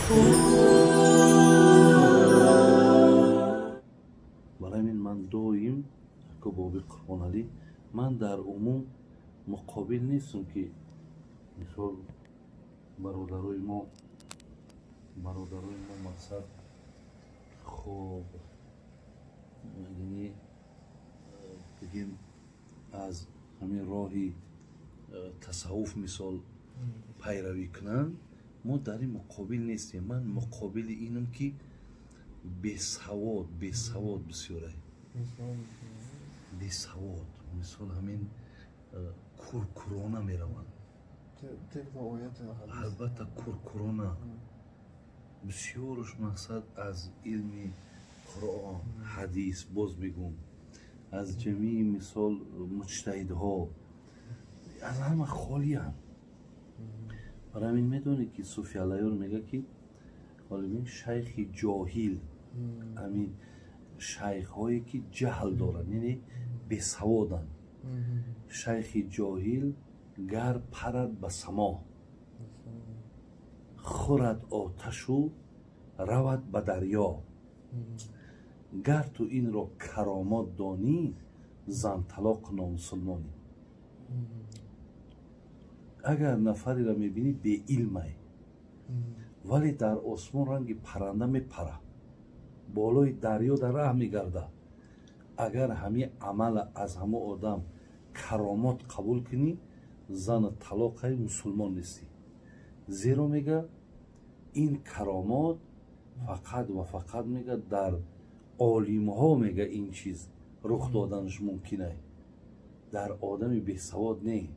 Барои ҳамин ман доим ака Боби Қурбоналӣ, ман дар умум муқобил нестам, ки мисол бародарои мо мақсад хоб, яъне бигем, аз ҳамин роҳи тасаввуф мисол пайравӣ кунанд, мо дар ин муқобил нестем. Ман муқобили инам, ки бесавод бисёрай, бесавод, мисол ҳамин куркурона мераванд. Албатта, куркурона бисёруш мақсад аз илми Қуръон, ҳадис, боз мегӯм, аз ҷамии мисол муҷтаҳидҳо, аз ҳама холианд. Барои ҳамин медонед, ки Суфи Аллаёр мега, ки ҳолибин шайхи ҷоҳил, ҳамин шайхҳое ки ҷаҳл доранд, яъне бесаводанд, шайхи ҷоҳил гар парад ба само, хӯрад оташу равад ба дарё. Гар ту инро каромот донӣ, зан талоқ, номусулмонӣ. Агар нафареро мебинӣ, беилмай, вале дар осмон ранги парранда мепара, болои дарё дар раҳ мегарда, агар ҳамин амала аз ҳамон одам каромот қабул кунӣ, зана талоқай, мусулмон нестӣ. Зеро мега, ин каромот фақат ва фақат, мега, дар олимҳо, мега, ин чиз рух доданаш мумкинай, дар одами бесавод не.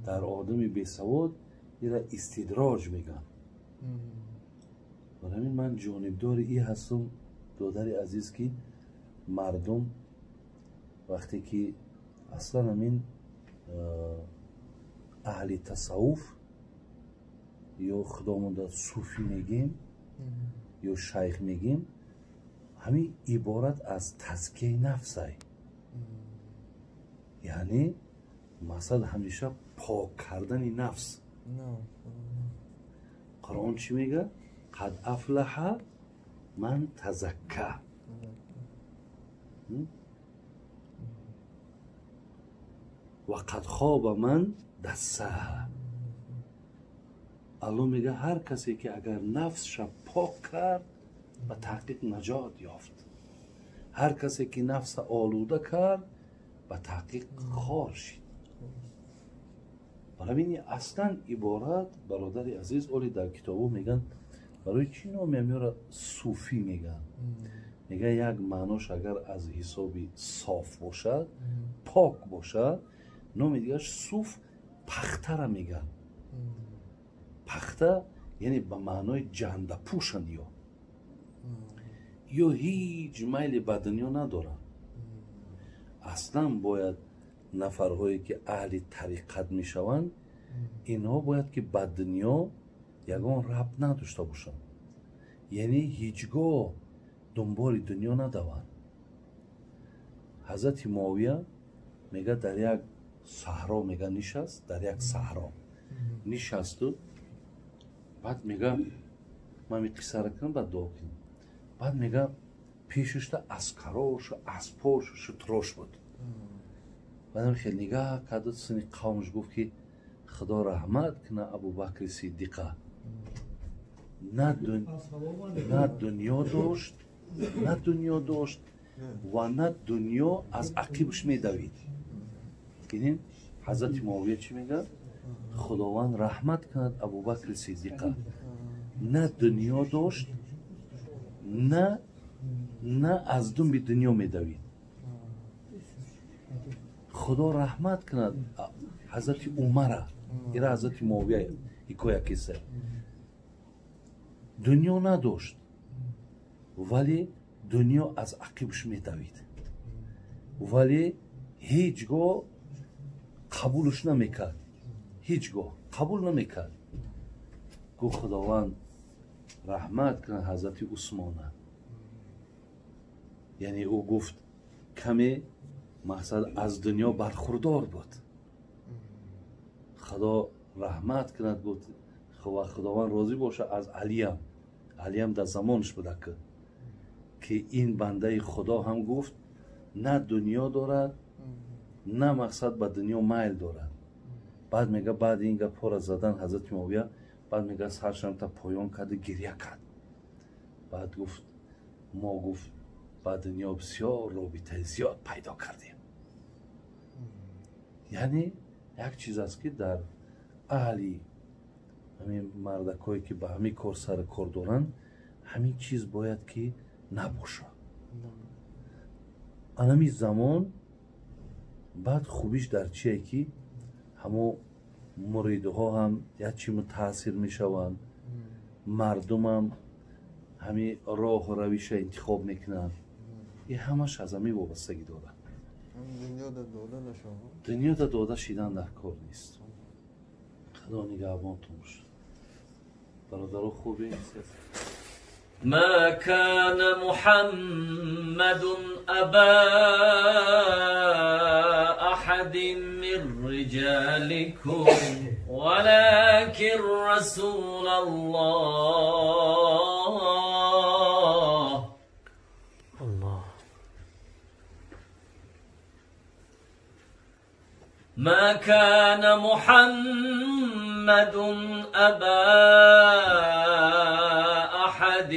Дар одами бесавод ира истидроҷ мегӯянд. Барои ҳамин ман ҷонибдори и ҳастам, додари азиз, ки мардум вақте ки аслан ҳамин аҳли тасаввуф ё худомонда суфӣ мегем ё шайх мегем, ҳамин иборат аз тазкияи нафсай, яъне мақсад ҳамеша пок кардани нафс. Қуръон чӣ мега? Қад афлаҳа ман тазакка ва қад хоба ман дассаҳа. Алло мега, ҳар касе ки агар нафсша пок кард, ба таҳқиқ наҷот ёфт, ҳар касе ки нафса олуда кард, ба таҳқиқ хор шид. Барои ҳамин аслан иборат, бародари азиз, оли дар китобо мегӯянд, барои чӣ номи ҳамёра суфӣ мегӯянд? Мега, як маънош агар аз ҳисоби соф бошад, пок бошад, номи дигараш суф пахтара мегӯянд. Пахта яъне ба маънои ҷандапӯшанд ё ҳеҷ майли ба дунё надоранд. Аслан бояд нафарҳое ки аҳли тариқат мешаванд, инҳо бояд ки ба дунё ягон рабт надошта бошанд, яъне ҳеҷ гоҳ дунболи дунё надаванд. Ҳазрати Муовия мега, дар як саҳро, мега, нишаст, дар як саҳро нишасту баъд мега, ман ми қиссара кунам, баъд дуо кунем. Баъд мега, пешашта аскарошу, аспошу, шутрош буд. Баъдам хел нигаҳ карду сини қавмш гуфт, ки Худо раҳмат куна Абубакри Сиддиқа, на дунё дошт, на дунё дошт ва на дунё аз ақибаш медавид. Бинед, ҳазрати Муовия чӣ мегӯяд? Худованд раҳмат кунад Абубакри Сиддиқа, на дунё дошт, на аз думби дунё медавид. Худо раҳмат кунад ҳазрати Умара. Ира ҳазрати Муовия ҳикоя киса, дунё надошт, вале дунё аз ақибаш медавид, вале ҳеҷ гоҳ қабулш намекард, ҳеҷ гоҳ қабул намекард. Гуфт, Худованд раҳмат кунад ҳазрати Усмона. Яъне ӯ гуфт, каме мақсад аз дунё бархурдор буд. Худо раҳмат кунад, гуфт, Ва Худованд розӣ боша аз Алиям. Алиям дар замонаш буда, ки ин бандаи Худо ҳам гуфт на дунё дорад, на мақсад ба дунё майл дорад. Баъд мега, баъди ин гапҳоро задан ҳазрати Муовия, баъд мега саршам та поён карду гиря кард. Баъд гуфт мо, гуфт, ба дунё бисёр робитаи зиёд пайдо кардем. Яъне як чиз аст, ки дар аҳли ҳамин мардакое, ки ба ҳамин кор сари кор доранд, ҳамин чиз бояд ки набошад. Анами замон баъд хубиш дар чие, ки ҳамо муридҳо ҳам як чи мутаассир мешаванд, мардумам ҳамин роҳу равиша интихоб мекунанд. Ин ҳамаш аз ҳамин вобастагӣ дорад. Дунёда дода шидан дар кор нест. Худо нигаҳбонтон бошад, бародаро. Хубе. ما كان محمد أبا أحد من رجالكم ولكن رسول الله. الله. ما كان محمد أبا أحد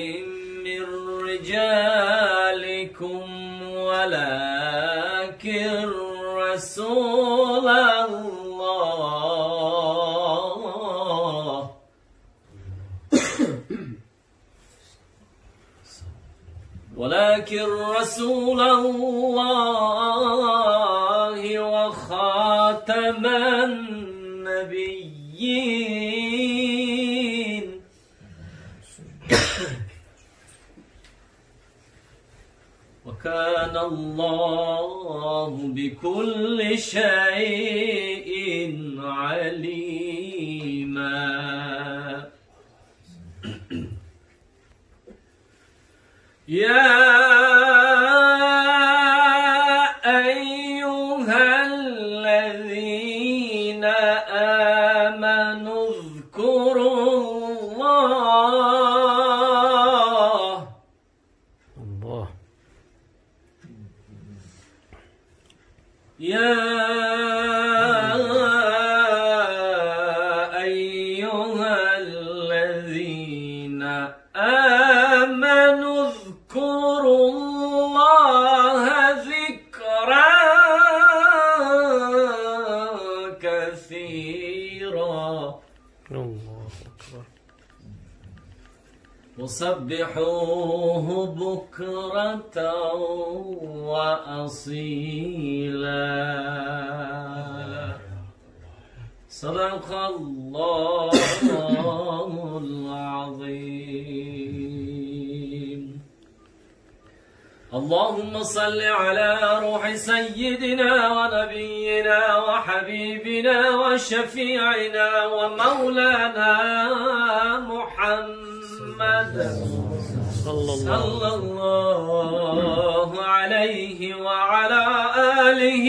من رجالكم ولكن رسول الله. ولكن رسول الله وخاتم النبيين. وكان الله بكل شيء عليما. يا أيها الذين آمنوا اذكروا الله. الله. يا أيها الذين آمنوا اذكروا الله ذكرا كثيرا. الله أكبر. وسبحوه بكرة وأصيلا. صدق الله العظيم. اللهم صل على روح سيدنا ونبينا وحبيبنا وشفيعنا ومولانا محمد صلى صلى الله عليه وعلى آله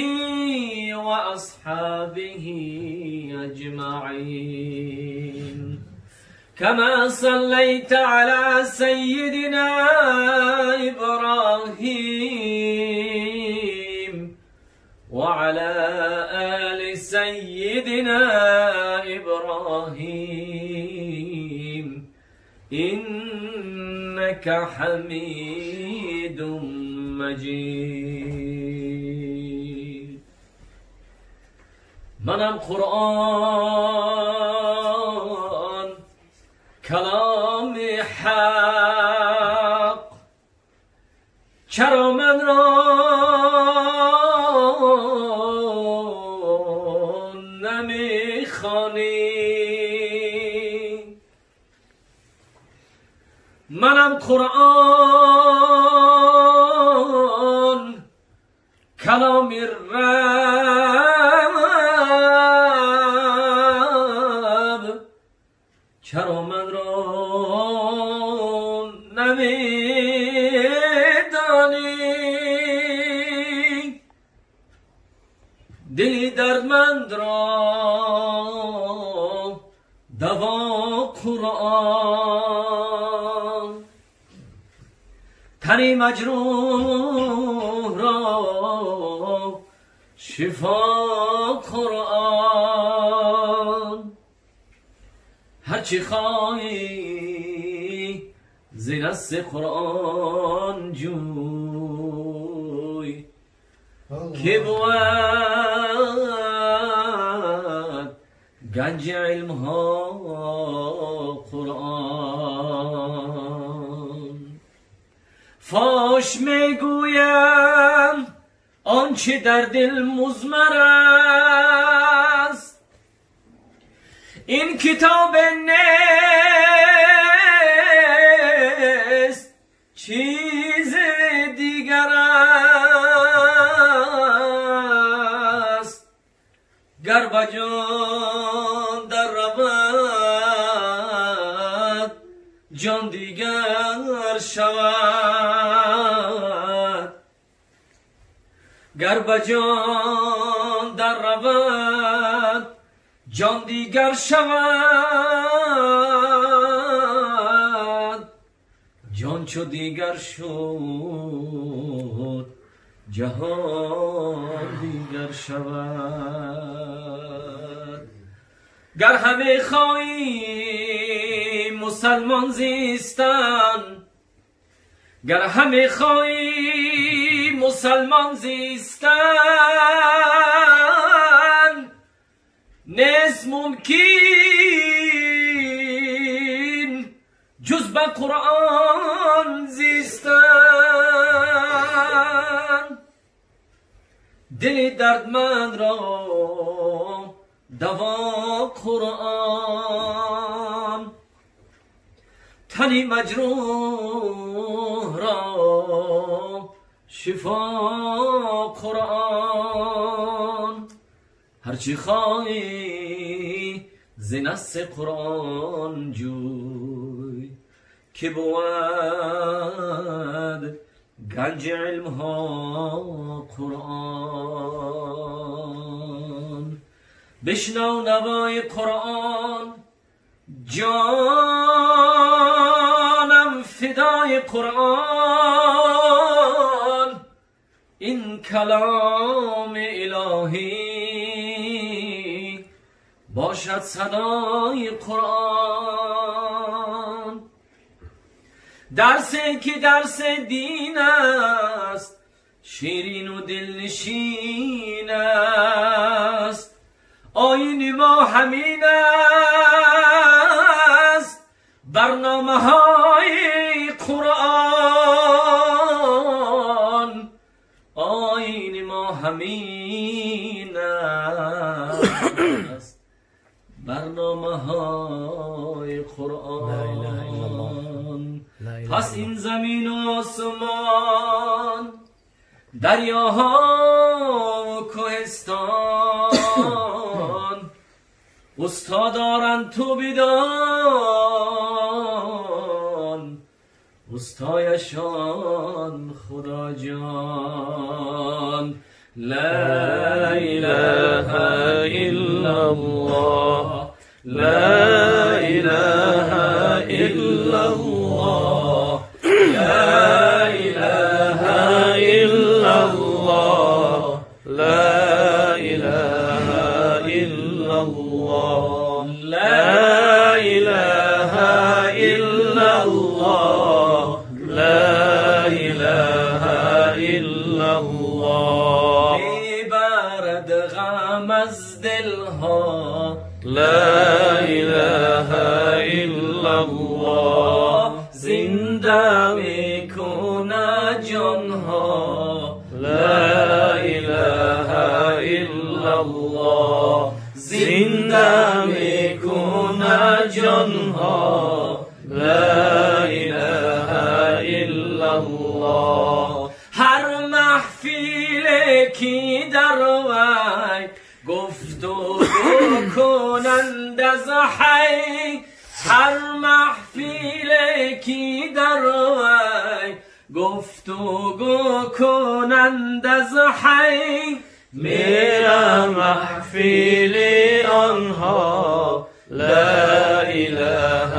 وأصحابه أجمعين، كما صليت على سيدنا إبراهيم وعلى آل سيدنا إبراهيم إنك حميد مجيد. منم قرآن کلام حق، چرا من را نمیخوانی؟ منم قرآن کلام رب، چرا من را نمیدانی؟ دلی دردمند را دوا قرآن تنی مجروح را شفا قرآن هرچی خواهی ز نص قرآن جوی که بود گنج علم ها قرآن فاش میگویم آنچه در دل مضمر است این کتاب نیست چیز دیگر است گر به جان در رود جان دیگر شود گر به جان در رود جان دیگر شود جان چو دیگر شد جهان دیگر شود گر همه خواهی مسلمان زیستن گر همه خواهی مسلمان زیستن نیست ممکن جز به قرآن زیستن دل دردمند را دوا قرآن تنی مجروح را شفا قرآن هرچی خواهی ز نص قرآن جوی که بود گنج علم ها قرآن بشنو نوای قرآن جانم فدای قرآن این کلام الهی باشد صدای قرآن درسی که درس دین است شیرین و دلنشین است آیین ما همین است برنامه های قرآن آیین ما همین است برنامه های قرآن پس این زمین و آسمان دریاها و کوهستان استاد دارند تو بدان استایشان خدا جان لا اله الا الله لا اله الا الله لا اله الا الله لا اله الا الله لا اله الا الله لا اله الا الله میبرد غم از دلها لا اله الا الله زنده میکند جانها لا اله الا الله زنده میکند جانها لا اله الا الله هر محفل کی در وی گفتگو کنند از حی هر محفل کی در وی گفتگو کنند از حی میرم محفل آنها. لا إله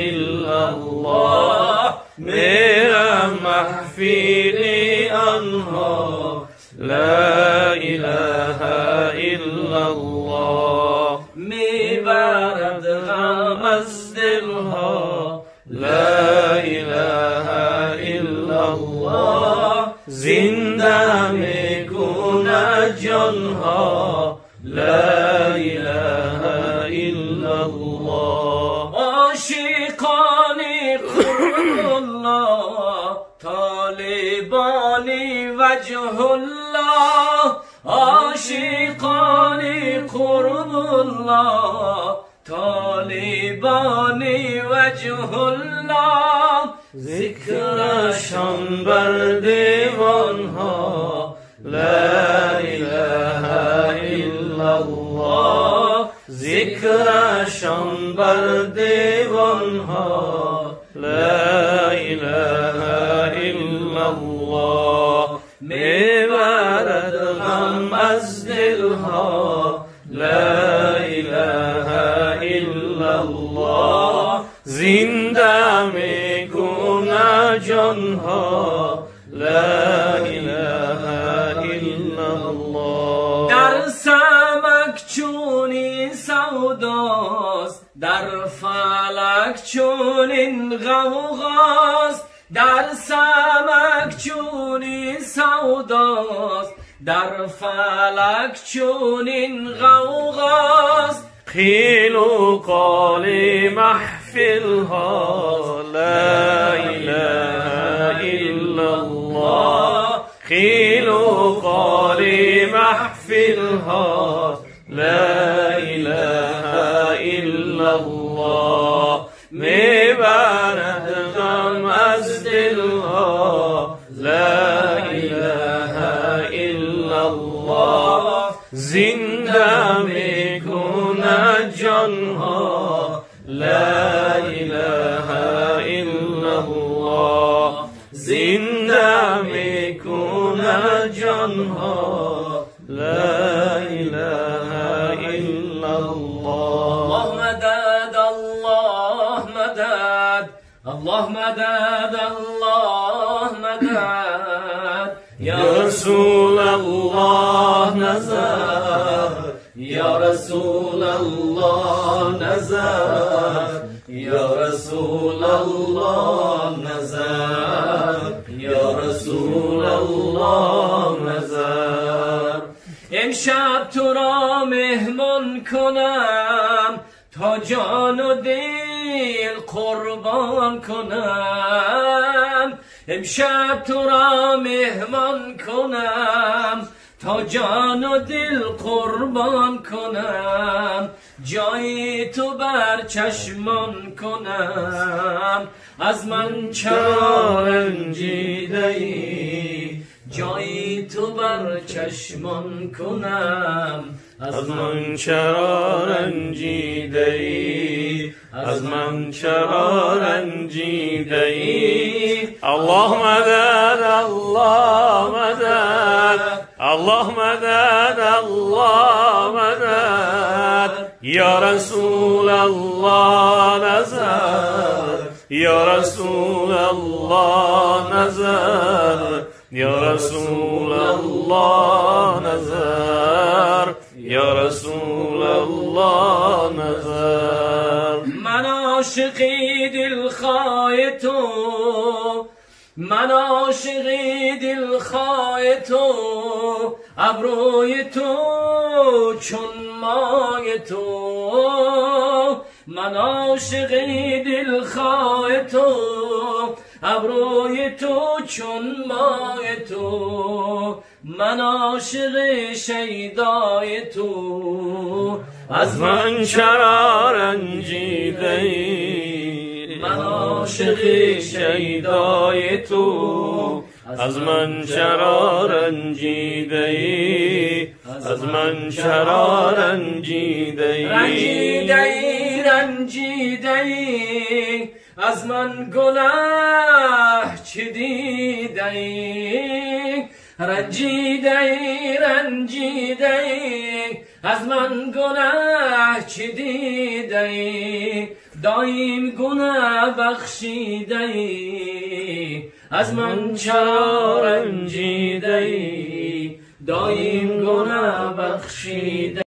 إلا الله میرم محفل آنها لا إله إلا الله میبرد غم از دلها لا إله إلا الله زنده میکند جانها لا إله إلا الله عاشقان قرب الله طالبان وجه الله عاشقان قرب الله طالبان وجه الله ذکرشان بر دیوانها لا إله إلا الله ذکرشان بر دیوانها لا إله إلا الله میبرد غم از دلها لا إله إلا الله زنده میکند جانها لا إله إلا الله در سمک چونین سوداست در فلک چونین غوغاست در سمک چونین سوداست در فلک چونین غوغاست قیل و قال محفلها لا إله إلا الله قیل و قال محفلها لا إله إلا الله میبرد غم از دلها لا إله إلا الله زنده میکند جانها لا إله إلا الله زنده میکند جانها لا إله إلا الله الله مدد الله مدد الله مدد الله مدد یا رسول الله نظر یا رسول الله نظر یا رسول الله نظر یا رسول الله نظر امشب تو را مهمان کنم تا جان و دل قربان کنم امشب تو را مهمان کنم تا جان و دل قربان کنم جای تو بر چشمان کنم از من چرا رنجیده ای جای تو بر چشمان کنم از من چرا رنجیده ای از من چرا رنجیده ای الله مدد الله مدد الله مدد الله مدد یا رسول الله نظر یا رسول الله نظر یا رسول الله نظر یا رسول الله نظر من عاشقی دلخواه تو من عاشقی دلخواه تو ابروی تو چون مای تو من عاشقی دلخواه تو ابروی تو چون مای تو من عاشق شیدای تو از من چرا رنجیده ای من عاشق شیدای تو از من چرا رنجیده ای از من چرا رنجیده ای رنجیده ای رنجیده ای از من گناه چه دیده ای رنجیده ای رنجیده ای Аз ман гунаҳ чӣ дидаӣ, доим гунаҳ бахшидаӣ. Аз ман чаро ранҷидаӣ, доим гунаҳ бахшидаӣ.